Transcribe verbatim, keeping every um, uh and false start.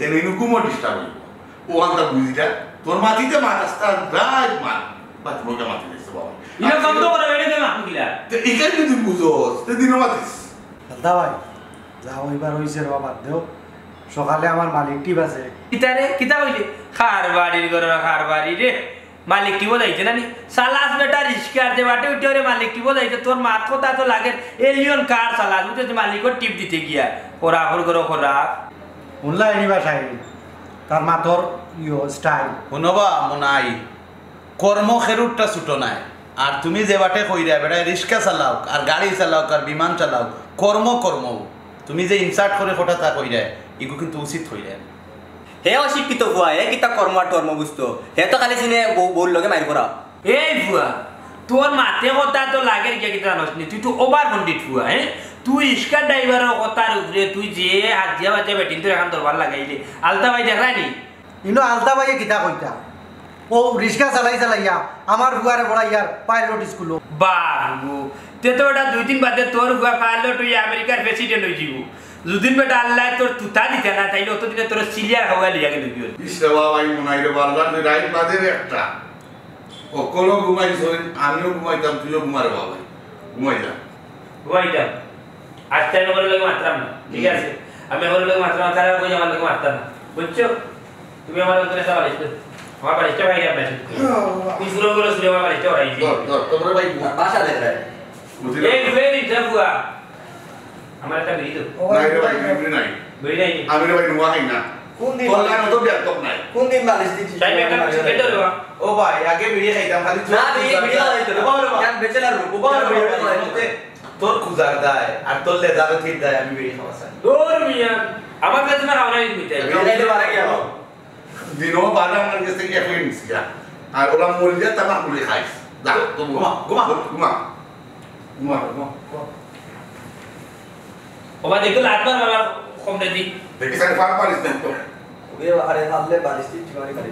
তেনে ইনু ঘুমো disturb অইবো। অখানতা বুঝিলা, তোর মাতিতে মাত আস্তা রাইত মাত, বাথরুমে মাতি দিছে বাবা। ইনো বন্ধ করো, বেড়ে দে মাত মুখিলা। তে ইখান যদি বুঝোস, তে দিনও মাতিস। আলতা ভাই, যা অইবার অইছে রে বাবা, বাদ দেও। সকালে আমার মালিক টিপ আছে। কিতা রে? কিতা কইলে? কারবারির ঘরর কারবারি রে। মালিক টিপো যাইতে না নি? চালাস বেটা রিস্কার, যে বাটে উঠে ওরে মালিক টিপো যাইতে, তোর মাত কথা তো লাগের, alien car চালাস, বুঝছস? মালিকর টিপ দিতে গিয়া, ওরা আখর করো খোরা। হুনলা এনি ভাষায়, তার মাতর ইয়ো style। হুনো বা, মনাই, কর্ম খেরুরটা ছুটো নায়। আর তুমি যে বাটে কইরা, বেটায় রিস্কা চালাউক, আর গাড়ি চালাউক, আর বিমান চালাউক, কর্ম, কর্ম। তুমি যে insult করি কথাটা কইরা, ইগু কিন্তু উচিত কইরা। হে অশিক্ষিত ফুয়া, হে কিতা কর্ম আর টর্ম বুঝতো? হে তো খালি চিনে বউ, বউর লগে মাইর করা। এই ফুয়া, তোর মাতে কথা তো লাগের গিয়া কিতা জানোস নি? তুই তো over পণ্ডিত ফুয়া, হে? তুই রিস্কা ড্রাইভারর কথার উপরে তুই যে হাজিয়া বাজিয়া বেটিন্তর এখান দরবার লাগাইলে, আলতা ভাই দেখরায় নি? ইনো আলতা ভাইয়ে কিতা কইতা? ও রিস্কা চালাই চালাইয়া আমার ফুয়ারে পড়াইয়ার pilot স্কুলো। বাবু, তে তো বেটা দুই দিন বাদে তোর ফুয়া pilot অইয়া আমেরিকার president অইযিবো। যুদিন বেটা আল্লায় তোর তুতা দিতা না, তাইলে অতদিনে তোর সিলিয়ার হাওয়া লইয়া গেল গিয়া। ইস রে বাবা, এই মনাই রে বাবা, রাইত বাজে রে একটা। অকলও ঘুমাইছইন, আমিও ঘুমাইতাম, তুইও ঘুমা রে বাবা, ঘুমাই যা। ঘুমাইতাম। আজকে আমি ঘরর লগে মাতরাম না, ঠিক আছে? আমি ঘরর লগে মাতরাম না, তারা কই আমার লগে মাততা না, বুঝছো? তুমি আমার লগে একটা বালিশ দেও। আমার বালিশটা ভাই আপনার সাথে। তুই পুরো করে শুনে আমার বালিশটা ওরাই দিই। ধর, ধর, তোমরা ভাই ঘুমা। বাসা দেখরায়। বুঝলি? এই, এই, এই, যা বুয়া। আমার একটা বিড়ি দেও। নাই রে ভাই, বিড়ি নাই। বিড়ি নাই নি? আমি রে ভাই, নোয়া খাই না। কোন দিন? তোর লাগানো তো বেয়াদব নাই। কোন দিন বালিশ দিছিস? তাই একটা কিছু খেতে হবে, বা? ও ভাই, আগে বিড়ি খাইতাম, খালি না, বিড়ি, বিড়ি খাওয়া যাইতো না। ও বাবা রে বাবা। কেন bachelor room? ও বাবা রে বাবা। তোর খুজার দায়, আর তোর লেদারও ঠিক দায়, আমি বিড়ি খাওয়া চাই। দূর মিয়া, আমার কাছে না খাওয়া নাই তুমি তাই। বিড়ি খাইলে মারা গেল। দিনও বারো আমার কাছ থেকে এক মিনিট গিয়া। আর ওরা মরিয়া তামাক গুলি খাইস। যা, তো ঘুমা, ঘুমা। ঘুমা। ঘুমা, ঘুমা। ও বা দেখো, লাত মার বাবা, কম দে দি। দেখি, স্যার, ফার পারিস না তো। ওরে, আরে, মারলে বালিশ দিয়ে চুমারি মারি।